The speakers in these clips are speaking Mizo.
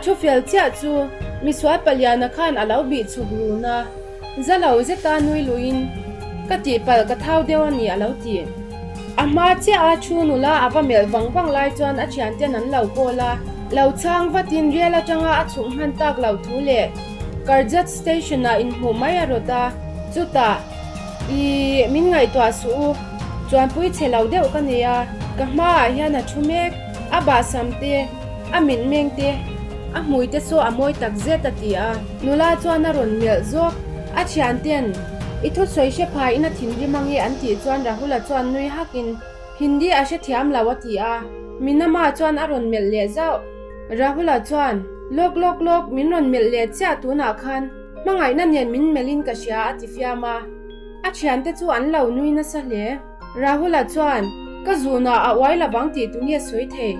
thu fel chiah chu misual paliana khan a lo bih chhuk run a, za lo zeta nui luiin, Ka tihpalh ka thau deuh a ni a lo ti. A hma chiah a thu nula a va melh vang vang lai chuan a thianten an lo call a, lo chhang vatin rel atanga a chhuk hman tak loh thu leh Karjat station ah inhmuh mai a rawt a, chutah, Ih, min ngaihtuah suh u, chuanpui chhe lo deuh ka nei a, ka hmaah hian a thu mek, a bahsam te, a mitmeng te, a hmui te saw a mawi tak zet a ti a, nula chuan a rawn melh zawk, a thianten, I thusawi hre phaiin a thinrim ange an tih chuan Rahula chuan nui hakin, Hindi a hrethiam lo a ti a, Minama chuan a rawn melh leh zauh. Rahula chuan, Lawk lawk lawk, min rawn melh leh chiah tunah khan, hmangaihna nen min melhin ka hria a ti fiam a. A thiante chu an lo nui nasa hle. Rahula chuan, Ka zunah a uai lovang tih tu nge sawi thei?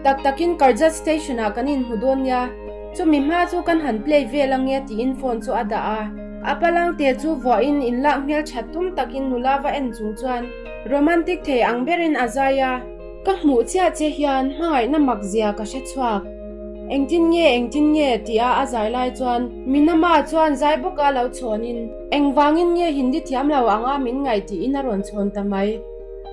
Tak takin Karjat station ah kan inhmu dawn nia, chumi hma chu kan han play vel ange tiin phone chu a dah a. A palangte chu vuahin inlak hmel that tum takin nula va en chung chuan romantic thei ang berin a zai a. Ka hmuh chiah che hian hmangaihna mak zia ka hre chhuak. Engtin nge engtin nge tia a zai lai chuan Minama chuan zai bawka lo chhawnin engvangin nge Hindi thiam lo anga min ngaih tiin a rawn chhawn ta mai.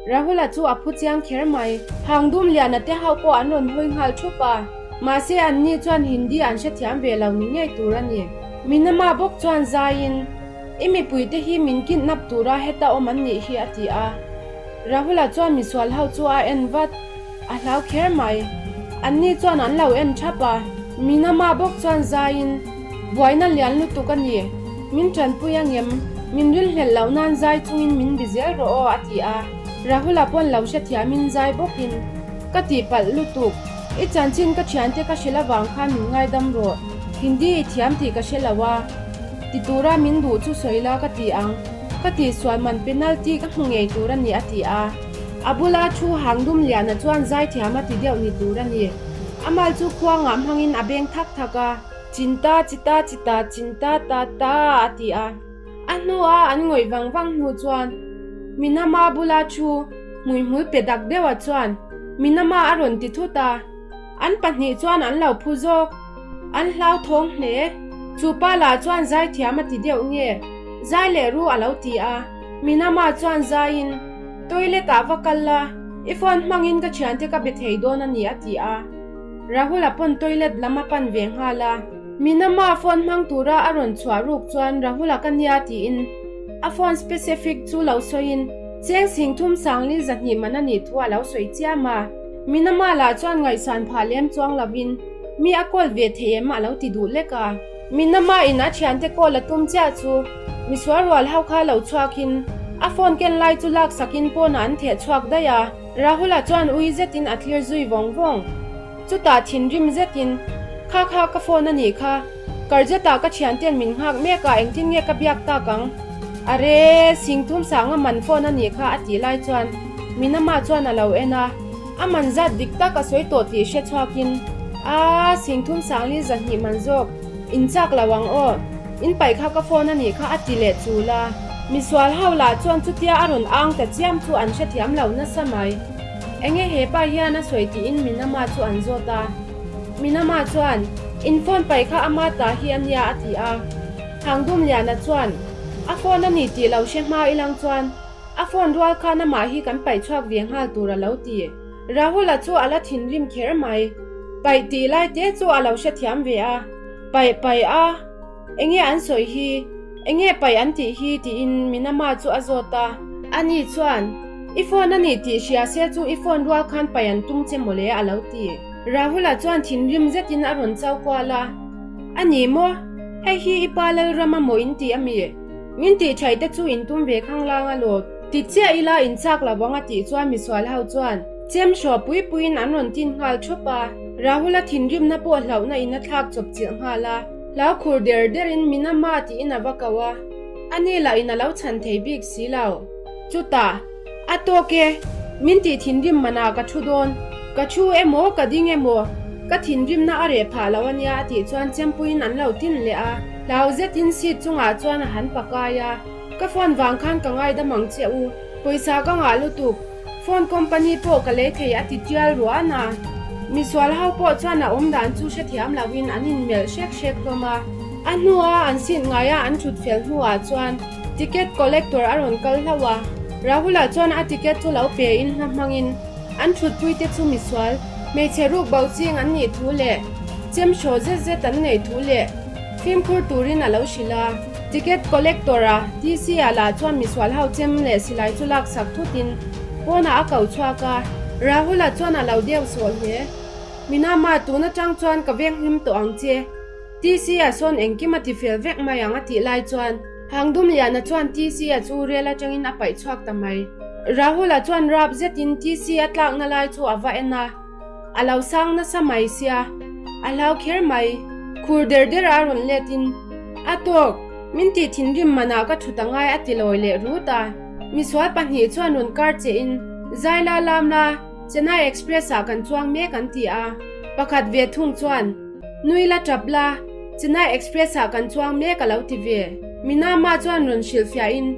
Rahula chu a phu chiang kher mai. Hangdum liana te ho pawh an rawn hawi nghal thup a, mahse anni chuan Hindi an hrethiam ve lo ni ngei tur a ni. Minama bawk chuan zaiin I mipuite hi min kidnap tura heta awm an nih hi a ti a. Rahula chuan misual ho chu a en vat, a hlau kher mai. Anni chuan an lo en thap a, Minama bawk chuan zaiin, Buaina lian lutuk a ni, min tanpui angem, min rilhlelh loh nan zai chungin min bi zel rawh aw a ti a. Rahula pawn lo hrethiamin zai bawkin, Ka tihpalh lutuk, i chanchin ka thiante ka hrilh avang khan min ngaidam rawh, Hindi i thiam tih ka hre lo a, ti tura min duh chu sawi la ka ti ang. Ka tihsual man penalty ka hmu ngei tur a ni a ti a. A bula thu hang dum liana chuan zaithiam a ti deuh ni tur a ni. A mal chu khuangah hmangin a beng thak thak a. Chinta chita chita chinta ta ta a ti a. A hnua an ngawih vang vang hnu chuan Minama bula thu hmuihmul pe dak deuha chuan Minama a rawn ti thut a. An pahnih chuan an lo phu zawk. An hlauthawng hle. Chu pa lah chuan zaithiam a ti deuh nge? Zai leh ru a lo ti a. Minama chuan zaiin, Toilet ah va kal la, i phone hmangin ka thiante ka be thei dawn a ni a ti a. Rahul a pawn toilet lam a pan ve nghal a. Minama phone hmang tura a rawn chhuah ruk chuan Rahul a ka nia tiin a phone specific chu lo sawiin cheng sing thum sangli 200 man a nih thu a lo sawi chiam a. Minama lah chuan ngaihsan phah lem chuang lovin mi a call ve thei em a lo ti duh lek a. Minama in a thiante call a tum chiah chu misual rual ho kha lo chhuakin a phone ken lai chu laksakin pawnah an theh chhuak daih a. Rahula chuan ui zetin a thlir zui vawng vawng. Chutah thinrim zetin, Kha kha ka phone a nih kha, Karjetah ka thianten min nghak mek a engtin nge ka biak tak ang? Are, Singthum sanga man phone a nih kha a tih lai chuan Minama chuan a lo en a, a man zat dik tak a sawi tawh tih hre chhuakin, Aa, Singthum sangli 200 man zawk, in chak lo ang aw, in paih kha ka phone a nih kha a ti leh chul a. Misual ho lah chuan chutia a rawn ang ta chiam chu an hrethiam lo nasa mai. Enge he pa hian a sawi tiin Minama chu an zawt a. Minama chuan, In phone paih kha ama ta hi a nia a ti a. Hangdumliana chuan, A phone a ni tih lo hre hma ilang chuan a phone rual khan amah hi kan paih chhuak ve nghal tur a lo ti. Rahula chu a la thinrim kher mai. Paih tih lai te chu a lo hrethiam ve a. Paih paih a. Enge an sawi hi? Enge paih an tih hi? tiin Minama chu a zawt a. Ani chuan, I phone a ni tih hria se chu i phone rual khan paih an tum che mawle a lo ti. Rahula chuan thinrim zetin a rawn chau kual a. A ni maw? Hei hi i pa Lalrama maw in ti a mi? Min tih thaih te chu in tum ve khanglang a lawt. Ti chiah ila in chak lo ang a tih chuan misual ho chuan chem hraw pui puiin an rawn tin nghal thup a. Rahula thinrimna pawh hlauhna in a thlak chawp chilh nghal a. Hlau khur der derin min a ma tiin a va ko a, ani lah in a lo chhan thei bik si lo. Chutah, A tawk e, min tih thinrim manah ka thu dawn, ka thu emaw ka ding emaw, ka thinrimna a reh phah lo a nia a tih chuan chempuiin an lo tin leh a. Hlau zetin seat chungah chuan a han pakai a, Ka phone vang khan ka ngaidam ang che u, pawisa ka ngah lutuk, phone company pawh ka lei thei a ti tial ruah a. Misual ho pawh chuan a awm dan chu hrethiam loin an inmelh hrek hrek hlawm a. A hnua an seat ngaia an thut fel hnuah chuan ticket collector a rawn kal hlauh a. Rahul-a chuan a ticket chu lo pe in hla hmangin an thutpui te chu misual, hmeichhe ruk bo ching an nih thu leh chem hraw zet zet an neih thu leh fimkhur turin a lo hrilh a. Ticket collector-a TC-a lah chuan misual ho chem leh silai chu laksak thutin pawnah a ko chhuak a, Rahul-a chuan a lo deuh sawh hle. Minama, tun atang chuan ka veng hlim tawh ang che. TC-a sawn engkim a ti fel vek mai ang a tih lai chuan Hangdumliana chuan TC-a chu rel atangin a paih chhuak ta mai. Rahul-a chuan rap zetin TC-a tlakna lai chu a va en a. A lo sang nasa mai sia, a hlau kher mai. Khur der der a rawn let in, A tawk, min tih thinrim manah ka thut angai a ti lawi leh rut a. Misual pahnih chuan rawn kar che in, Zaila lamla, Chennai Express ah kan chuang mek an ti a. Pakhat ve thung chuan, Nui la tap la, Chennai Express ah kan chuang mek a lo ti ve. Minama chuan rawn hrilhfiah in,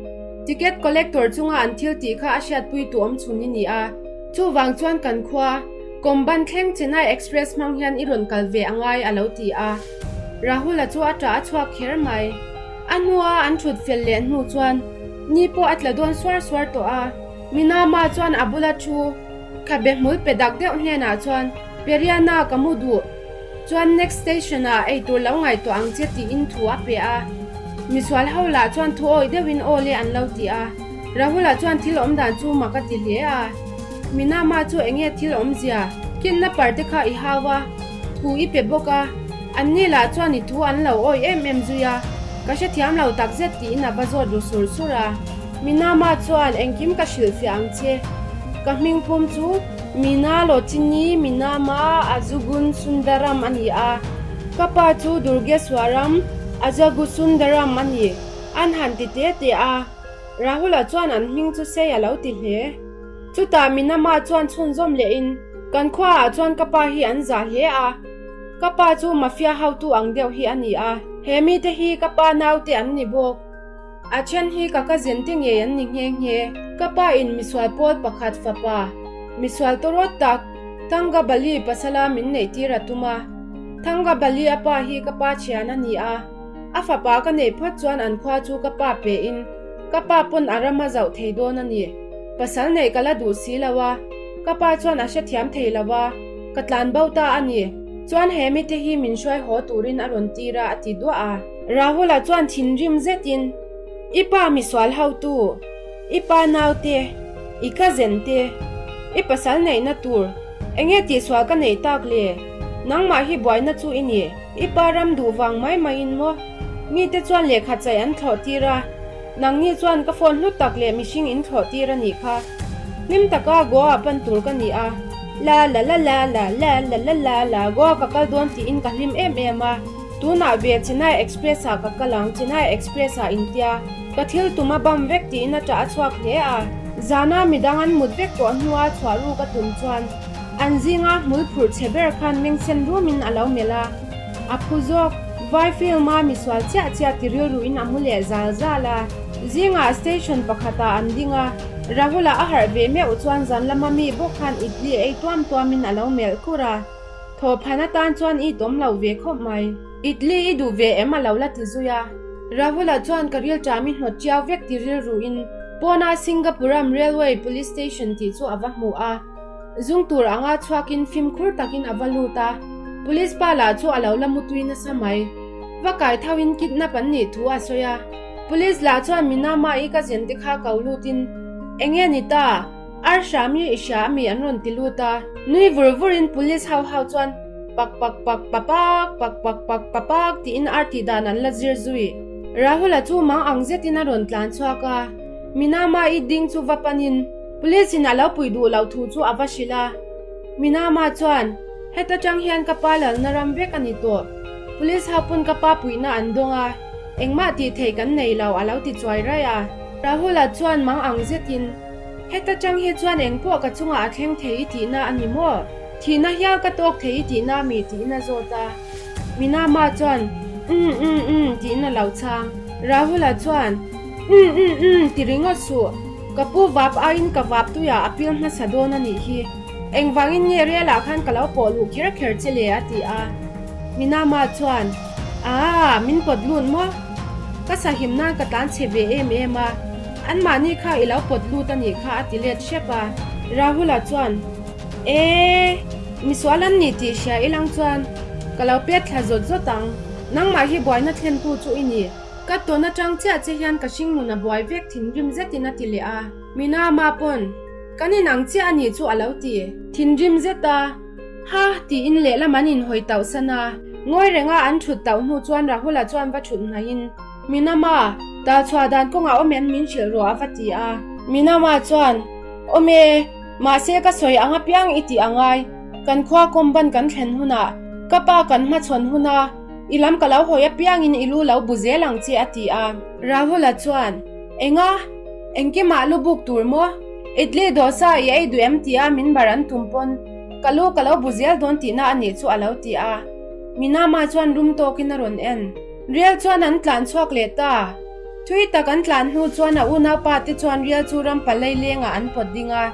Ticket collector chunga an thil tih kha a hriatpui tu awm chhun i ni a. Chuvang chuan kan khua, Komban thleng Chennai Express hmang hian i rawn kal ve angai a lo ti a. Rahul-a chu a ṭah a chhuak kher mai. A hnua an ṭhut fel leh hnu chuan ni pawh a tla dawn suar suar tawh a. Minama chuan a bula thu khabe hmul pe dak deuh hnenah chuan, Periana ka mu duh. Chuan next station ah eitur lo ngaihtuah ang che tiin thu a pe a. Misual ho lah chuan thu awih deuhin aw le an lo ti a. Rahul-a chuan thil awm dan chu mak a ti hle a. Minama chu enge thil awmzia? Kidnapper te kha i hau a, thu i pe bawk a. Anni lah chuan i thu an lo awih em em zui a, ka hrethiam lo takzet tiin a va zawt ru sur sur a. Minama chuan engkim ka hrilhfiah ang che. Ka hmingphum chu Mina Lochini Minama Azugun Sundaram a ni a, ka pa chu Durgeswaram Ajagusundaram a ni. An han ti te te a. Rahul-a chuan an hming chu sei a lo ti hle. Chutah Minama chuan chhunzawm lehin, Kan khuaah chuan ka pa hi an zah hle a, ka pa chu mafia hotu ang deuh hi a ni a, he mite hi ka pa naute an ni bawk. A then hi ka cousin te ngei an ni nghe nghe. Ka pa in misual pawl pakhat fapa, misual tawrawt tak, Thanga Bali pasala min neih tir a tum a. Thanga Bali a pa hi ka pa thian a ni a. A fapa ka neih phawt chuan an khua chu ka pa pe in ka pa pawn a ram a zauh thei dawn a ni. Pasal neih ka la duh si lo a, ka pa chuan a hrethiam thei lo a, ka tlan bo ta a ni. Chuan he mite hi min hruai haw turin a rawn tir a a ti duah a. Rahul-a chuan thinrim zetin, I pa misual hotu, i pa naute, i cousin te, i pasal neihna tur, enge tihsual ka neih tak le? Nangmah hi buaina chu i ni. I pa ram duh vang mai maiin maw? Mite chuan lehkha chai an thlawh tir a, nangni chuan ka phone hlu tak leh mihring in thlawh tir a nih kha. Hlim taka Goa pan tur ka ni a, la la la la la la la la la la Goa ka kal dawn tiin ka hlim em em a, tunah ve Chennai Express ah ka kal ang, Chennai Express ah intia ka thil tum a bam vek tiin a ṭah a chhuak hle a. Zana midang an mut vek tawh hnua chhuah ruk a tum chuan An zinga hmul phurh chhe ber khan mengsen rumin a lo melh a, a phu zawk. Vai film a misual chiah chiah ti rilruin a mu leh zal zal a. Zingah station pakhatah an ding a, Rahul-a a harh ve meuh chuan zan lama mi bawk khan idli ei tuam tuamin a lo melh kur a. Thawhphan atan chuan i tawm lo ve khawp mai. Idli i duh ve em a lo la ti zui a. Rahul-a chuan ka rilṭam i hnawt chiau vek ti rilruin pawna Singapuram Railway Police Station tih chu a va hmu a. Zung tur anga chhuakin fimkhur takin a va lut a, Police pa lah chu a lo la mutui nasa mai. Va kai thoin kidnap an nih thu a sawi a, Police lah chuan Minama i ka zen te kha ko lutin, Enge ni ta, ar hram hi i hria ami an rawn ti lut a. Nui vur vurin Police ho ho chuan pak pak pak pa pak pak pak pak pa pak tiin ar tih dan an la zir zui. Rahul-a chu mang ang zetin a rawn tlan chhuak a, Minama i ding chu va panin, Police in a lo pui duh loh thu chu a va hrilh a. Minama chuan, Heta tang hian ka pa lalna ram vek a ni tawh. Police ho pawn ka pa puihna an dawng a, engmah tih theih kan nei lo a lo ti chuai raih a. Rahul-a chuan mang ang zetin, Heta tang hi chuan engpawh ka chungah a thleng thei i tihna a ni maw? Thihna hial ka tawk thei i tihna a mi tiin a zawt a. Minama chuan, Umm umm umm tiin a lo chhang. Rahul-a chuan, Umm umm umm ti ringawt suh. Ka pu vap aiin ka vap tuiah a pil hmasa dawn a nih hi. Engvangin nge Rel-ah khan ka lo pawh luh kher kher che le? a ti a. Minama chuan, Aa, min pawt lut maw? Ka sahim nan ka tlan chhe ve em em a, anmahni kha i lo pawt lut a nih kha a ti let hrep a. Rahula chuan, Ee, misual an ni tih hria ilang chuan ka lo pet thla zawt zawt ang, nangmah hi buaina thlentu chu i ni. Ka tawn atang chiah che hian ka hringnun a buai vek thinrim zetin a ti leh a. Minama pawn, Kan inang chiah a nih chu a lo ti. Thinrim zet a, Ha! tiin lehlam an inhawi tauh san a. Ngawi renga an thut tauh hnu chuan Rahula chuan va thut hnaihin, Minama, tal chhuah dan kawngah awm em min hrilh rawh a va ti a. Minama chuan, Awm e, mahse ka sawi ang apiang i tih a ngai, kan khua kawmban kan thlen hunah, ka pa kan hmachhawn huna i lam ka lo hawi apiangin i lu lo bu zel ang che a ti a. Rahula chuan, Enga? Engkimah lu buk tur maw? Idli dosa i ei duh em tia min bar an tum pawn ka lu ka lo bu zel dawn tihna a nih chu a lo ti a. Minama chuan rum tawkin a rawn en. Rial chuan an tlan chhuak leh ta. Thui tak an tlan hnu chuan a unaupa te chuan rial chu ram palei lengah an pawt ding a.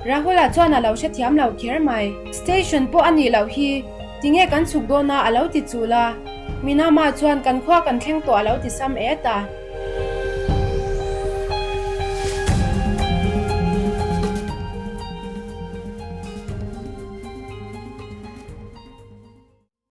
Rahula chuan a lo hrethiam lo kher mai. Station pawh a nih loh hi, tinge kan chhuk dawn a a lo ti chul a. Minama chuan kan khua kan thleng tawh a lo ti sam et a.